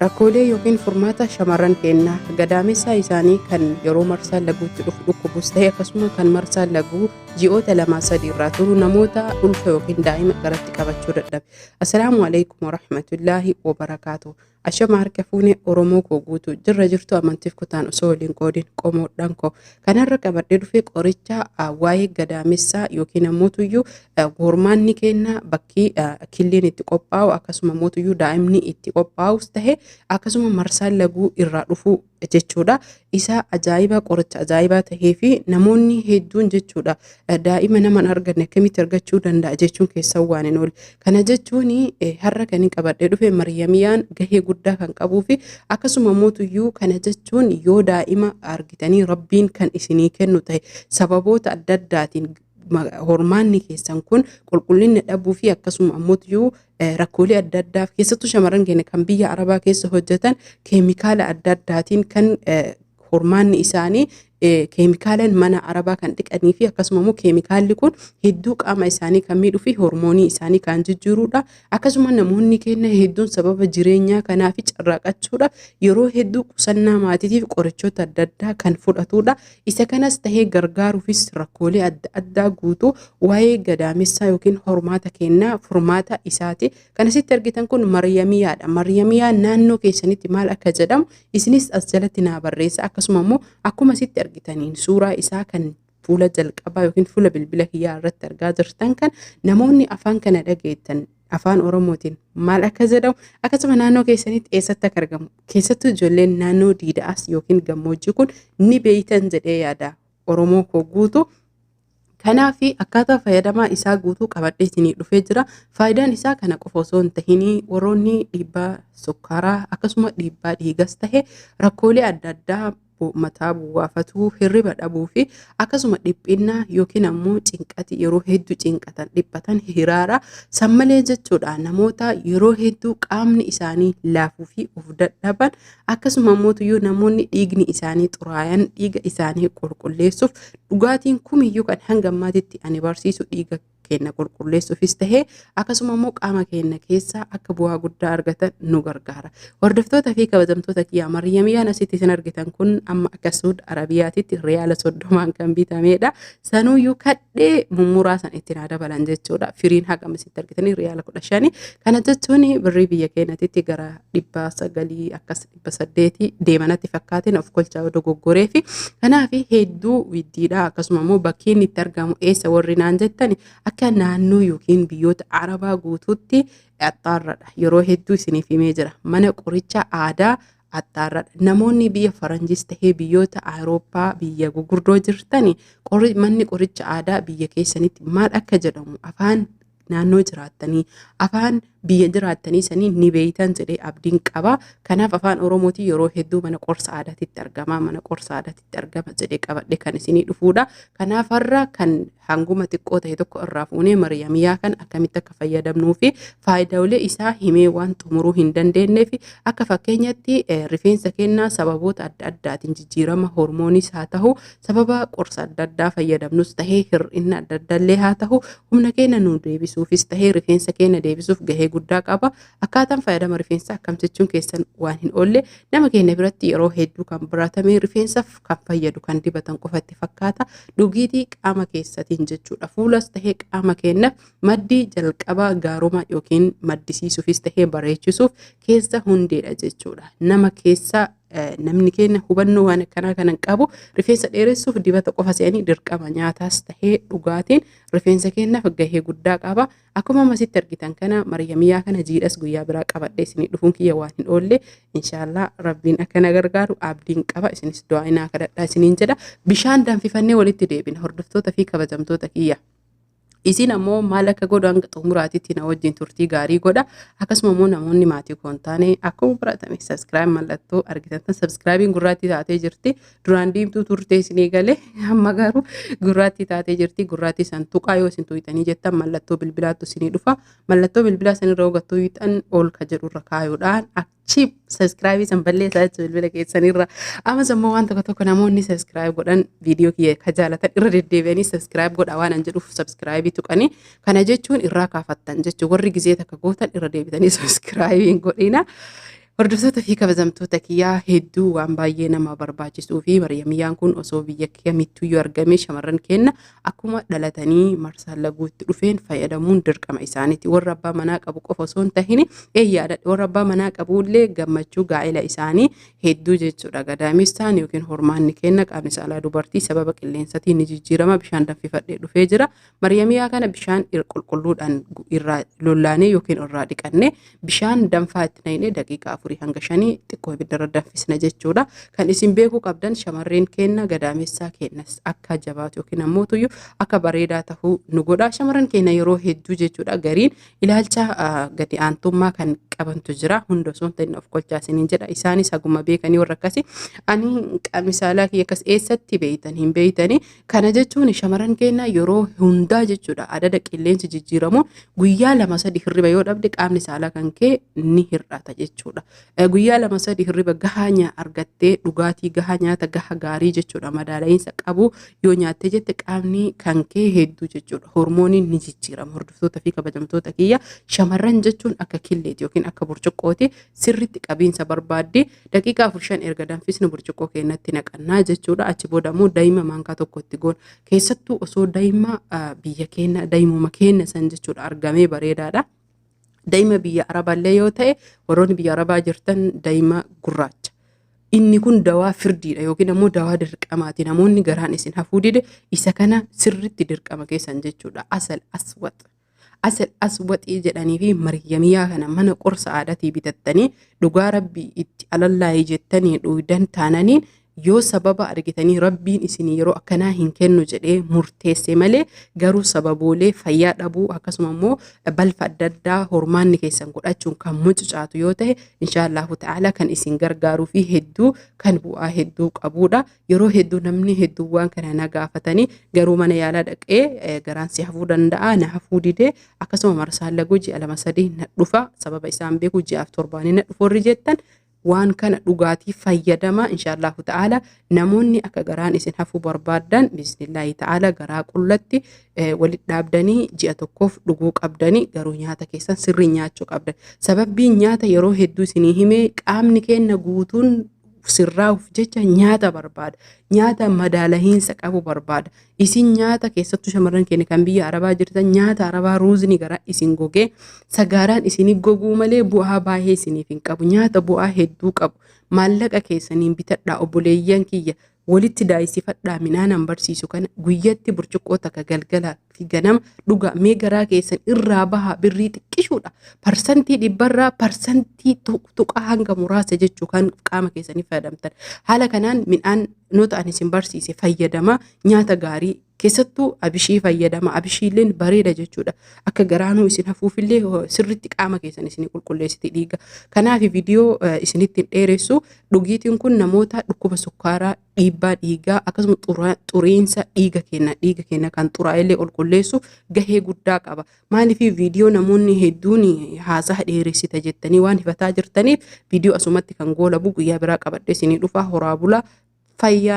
Rakkoolee yookiin furmaata shamarran keennaa gadaamessaa isaanii kan yeroo marsaan laguutti dhufu dhukkubus ta'e akkasuma kan marsaan laguu ji'oota lamaa sadii irraa turu namoota ulfa yookiin daa'ima garatti qabachuu dadhabe. Assalaamu alaikum warahmatullaahi wabarakaatu. Ashama harka fuune Oromoo koo guutuu jirra jirtu amantiif kutaan osoo waliin qoodin qomoodhaan koo kanarra qabadhee dhufe qoricha waa'ee gadaamessaa yookiin ammoo tuyyuu hormaanni keenya bakki killeen itti qophaa'u akkasuma mootuyyuu daa'imni itti qophaa'us tahe akkasuma marsaan laguu irraa dhufu jechuudha. Isa ajaa'iba qoricha ajaa'ibaa tahee fi namoonni hedduun jechuudha daa'ima nama hin arganne akkamitti argachuu danda'a jechuun keessan waan hin oolle. Kana jechuun har'a kan hin qabadhee dhufe Maryamiyaan gahee guddaa kan qabuu fi akkasuma mootuyyuu kana jechuun yoo daa'ima argitanii Rabbiin kan isinii kennu tahe sababoota adda addaatiin hormaanni keessan kun qulqullina dhabuu fi akkasuma ammoo rakkoolee adda addaaf keessattuu shamarran keenya kan biyya arabaa keessa hojjetan keemikaala adda addaatiin kan hormaanni isaanii keemikaalaan mana arabaa kan dhiqanii fi akkasuma immoo keemikaalli kun hedduu qaama isaanii kan miidhuu fi hormoonii isaanii kan jijjiirudha. Akkasuma namoonni keenya hedduun sababa jireenyaa kanaa fi carraaqachuudhaaf yeroo hedduu qusannaa maatiitiif qorichoota adda addaa kan fudhatudha. Isa kanas tahee gargaaruufis rakkoolee adda addaa guutuu waa'ee gadaamessaa yookiin hormaata kennaa furmaata isaati. Kan asitti argitan kun Maryamiyaadha. Maryamiyaa naannoo keessanitti maal akka jedhamu isinis as jalatti naa barreessa. Akkasuma immoo akkuma asitti argitaniin suuraa isaa kan fuula jalqabaa yookiin fuula bilbila kiyyaa irratti argaa jirtan kan namoonni afaan kana dhageettan afaan Oromootiin maal akka jedhamu akkasuma naannoo keessanitti eessatti akka argamu keessattuu ijoolleen naannoo diida'as yookiin gammoojjii kun ni beeytan jedhee yaada Oromoo koo guutuu. Kanaaf akkaataa fayyadamaa isaa guutuu qabadhee isinii dhufee jira. Faayidaan isaa kana qofa osoo hin tahinii warroonni dhiibbaa sukkaaraa akkasuma dhiibbaa dhiigas tahe rakkoolee adda addaa mataa buwwaafatuu, hirriba dhabuu fi akkasuma dhiphinnaa yookiin ammoo cinqati yeroo hedduu cinqatan dhiphatan hiraara san malee jechuudha namoota yeroo hedduu qaamni isaanii laafuu fi of dadhaban akkasuma ammoo namoonni dhiigni isaanii xuraayan dhiiga isaanii qulqulleessuuf dhugaatiin kumiyyuu kan hanga ammaatitti ani barsiisu dhiiga keenya qulqulleessuufis tahee akkasuma immoo qaama keenya keessaa akka bu'aa guddaa argatan nu gargaara. Hordoftoota fi kabajamtoota kiyyaa Maryamiyaan asitti isin argitan kun amma akka Suud Arabiyaatitti riyaala 30n kan bitamedha. Sanuuyyuu kadhee mummuraa san itti naa dabalan jechuudha. Firiin hagam asitti argitanii riyaala 15. Kana jechuun birrii biyya keenyatitti gara 900 akkas 800 deemanatti fakkaateen of kolchaa dogoggoree fi kanaaf hedduu widdiidha. Akkasuma immoo bakki inni itti argamu eessa warri naan jettani akka naannoo yookiin biyyoota arabaa guutuutti axxaarradha. Yeroo hedduu isiniif himee jira. Mana qoricha aadaa axxaarradha. Namoonni biyya faranjis tahee biyyoota Awurooppaa biyya gurguddoo jirtani manni qoricha aadaa biyya keessanitti maal akka jedhamu afaan naannoo jiraattanii afaan biyya jiraattanii sanii ni beeytan jedhee abdiin qaba. Kanaaf afaan Oromootiin yeroo hedduu mana qorsa aadaatitti argama mana qorsa aadaatitti argama jedhee qabadhe kan isinii dhufuudha. Kanaaf har'a kan hanguma xiqqoo ta'e tokko irraa fuunee Maryamiyaa kan akkamitti akka fayyadamnuu fi faayidaalee isaa himee waan xumuruu hin dandeenyeef akka fakkeenyatti rifeensa kennaa sababoota adda addaatiin jijjiirama hormooniis haa ta'u sababa qorsa adda addaa fayyadamnus tahee hir'ina adda addaallee haa ta'u humna keenya nu deebisuufis tahee rifeensa keenya deebisuuf gahee guddaa qaba. Akkaataan fayyadama rifeensaa akkam jechuun keessan waan hin oolle nama keenya biratti yeroo hedduu kan baratame rifeensaaf kan fayyadu kan dibatan qofatti fakkaata. Dhugiitii qaama keessatiin jechuudha. Fuulas tahee qaama keenyaaf maddii jalqabaa gaaroma yookiin maddisiisuufis tahee bareechisuuf keessa hundeedha jechuudha. Nama keessa namni keenya hubannoo waan akkanaa kana hin qabu rifeensa dheeressuuf dibata qofa se'anii dirqama nyaataas tahee dhugaatiin rifeensa keenyaaf gahee guddaa qaba. Akkuma amasitti argitan kana Maryamiyaa kana jiidhas guyyaa biraa qabadhee isinii dhufuun kiyya waan hin oolle inshaallah rabbiin akka na gargaaru abdiin qaba isinis du'aa inaa kadhadhaa isiniin jedha. Bishaan danfifannee walitti deebina hordoftoota fi kabajamtoota kiyya. Isin ammoo maal akka godhu hanga xumuraatitti na wajjin turtii gaarii godha. Akkasuma immoo namoonni maatii koo hin taane akkuma baratame subscribe mallattoo argitan tan subscribein gurraattii taatee jirti. Duraan diimtuu turtee isinii galee amma garuu gurraattii taatee jirti. Gurraattii san tuqaa yoo isin tuqxanii jettan mallattoo bilbilaattu isinii dhufa. Mallattoo bilbilaa sanirra yoo tuqxan ol ka jedhurra kaayuudhaan achi subscribe san balleessaa jechuudha bilbila keessanirra. Ammas ammoo waan tokko tokko namoonni subscribe godhan viidiyoo kiyya ka jaalatan irra deddeebi'anii subscribe godha waan an jedhuuf subscribe tuqanii kana jechuun irraa kaafattan jechuudha. Warri gizee takka gootan irra deebitanii subscribe hin godhina. Hordoftoota fi kabajamtoota kiyyaa, hedduu waan baay'ee nama barbaachisuu fi Maryamiyyaan kun osoo biyya kamittuyyuu argame shamarran kenna akkuma dhalatanii marsaa laguutti dhufeen fayyadamuun dirqama isaaniiti. Warra abbaa manaa qabu qofa osoo hin tahin, eeyyaadha, warra abbaa manaa qabullee gammachuu gaa'ela isaanii hedduu jechuudha. Gadaamessaan yookiin hormaanni kenna qaamni saalaa dubartii sababa qilleensaatiin ni jijjiirama. Bishaan danfifadhee dhufee jira. Maryamiyyaa kana bishaan qulqulluudhaan irraa lollaanee yookiin irraa dhiqannee, bishaan danfaa itti naqnee, daqiiqaa 4 hanga 5 xiqqoo ibiddarra danfisna jechuudha. Kan isin beekuu qabdan, shamarreen kenna gadaamessaa kennas akka jabaatu yookiin ammoo tuyyuu akka bareedaa tahuu nu godha. Shamarran keenya yeroo hedduu jechuudha gariin ilaalcha gadi aantummaa kan qabantu jira. Hunda osoo hin ta'in, of kolchaa isiniin jedha. Isaanis haguma beekanii warra akkasii ani qaamni saalaa kiyya akkas eessatti beeytan hin beeytanii. Kana jechuun shamarran keenya yeroo hundaa jechuudha adada qilleensi jijjiiramu guyyaa 2-3 hirriba yoo dhabde qaamni saalaa kan kee ni hir'ata jechuudha. Guyyaa 2-3 hirriba gahaa argattee, dhugaatii gahaa, nyaata gahaa gaarii jechuudha madaala'iinsa qabu yoo nyaattee jette, qaamni kan kee hedduu jechuudha hormooniin ni jijjiirama. Hordoftoota fi kabajamtoota kiyya, shamarran jechuun akka killeeti yookiin akka burcuqqooti, sirritti qabiinsa barbaaddi. Daqiiqaa 4-5 erga danfisnu burcuqqoo keenyatti naqannaa jechuudha. Achi booda immoo daa'ima maankaa tokko itti goona. Keessattuu osoo daa'ima biyya keenya, daa'imuma keenya san jechuudha argamee bareedaadha. Daa'ima biyya Arabaallee yoo ta'e, warroonni biyya Arabaa jirtan, daa'ima gurraacha. Inni kun dawaa firdiidha yookiin ammoo dawaa dirqamaati. Namoonni garaan isin hafuu dide isa kana sirritti dirqama keessan jechuudha. Asal aswat. Asal aswaxii jedhanii fi maryamiyaa kana mana qorsa aadaatii bitattanii, dhugaa Rabbii itti alallaayii jettanii dhuydan taananiin, yoo sababa argitanii Rabbiin isin yeroo akkanaa hin kennu jedhee murteesse malee, garuu sababoolee fayyaa dhabuu akkasuma immoo balfa adda addaa hormaanni keessan godhachuun kan mucucaatu yoo ta'e, inshaallahu ta'ala kan isin gargaaruu fi hedduu kan bu'aa hedduu qabudha. Yeroo hedduu namni hedduu waan kana na gaafatanii, garuu mana yaalaa dhaqee garaan si hafuu danda'a, na hafuu didee, akkasuma marsaan laguu ji'a 2-3 na dhufa, sababa isaan beeku ji'aaf torbaanii na dhufu warri jettan, waan kana dhugaatii fayyadama. Inshaallahu ta'ala namoonni akka garaan isin hafuu barbaaddan, bismillaahi ta'ala, garaa qullatti walitti dhaabdanii ji'a tokkoof dhuguu qabdanii, garuu nyaata keessan sirrii nyaachuu qabdan. Sababbiin nyaata yeroo hedduu isinii himee, qaamni keenya guutuun sirraa'uuf jecha nyaata barbaada. Nyaata madaalahiinsa qabu barbaada. Isin nyaata, keessattuu shamarran keenya kan biyya Arabaa jirtan, nyaata Arabaa ruuzni gara isin gogee sagaaraan isinii goguu malee bu'aa baay'ee isiniif hin qabu. Nyaata bu'aa hedduu qabu. Maallaqa keessaniin bitadhaa, obboleeyyan kiyya, walitti daayisifadhaa. Midhaan barsiisu kana guyyatti burcuqqoo takka galgalaa fi ganama dhugaa, mee garaa keessan irraa bahaa. Birrii xiqqishuudha. 100%rraa parsantii tuqaa hanga muraasa jechuu kan qaama keessanii fayyadamtan. Haala kanaan midhaan noota ani isin barsiise fayyadama. Nyaata gaarii, keessattuu abishii fayyadama. Abishiilleen bareeda jechuudha. Akka garaanuu isin hafuufillee sirritti qaama keessan isin qulqulleessiti dhiiga. Kanaaf viidiyoo isinitti hin dheeressu. Dhugiitiin kun namoota dhukkuba sukkaaraa, dhiibbaa dhiigaa, akkasuma xuriinsa dhiiga keenya kan xuraa'ellee qulqulleessu gahee guddaa qaba. Maaliif viidiyoo namoonni hedduun haasaa dheeressita jettanii waan hifataa jirtaniif, viidiyoo asumatti kan goolabu guyyaa biraa qabadhee isinii dhufa. Horaa bulaa, fayyaa.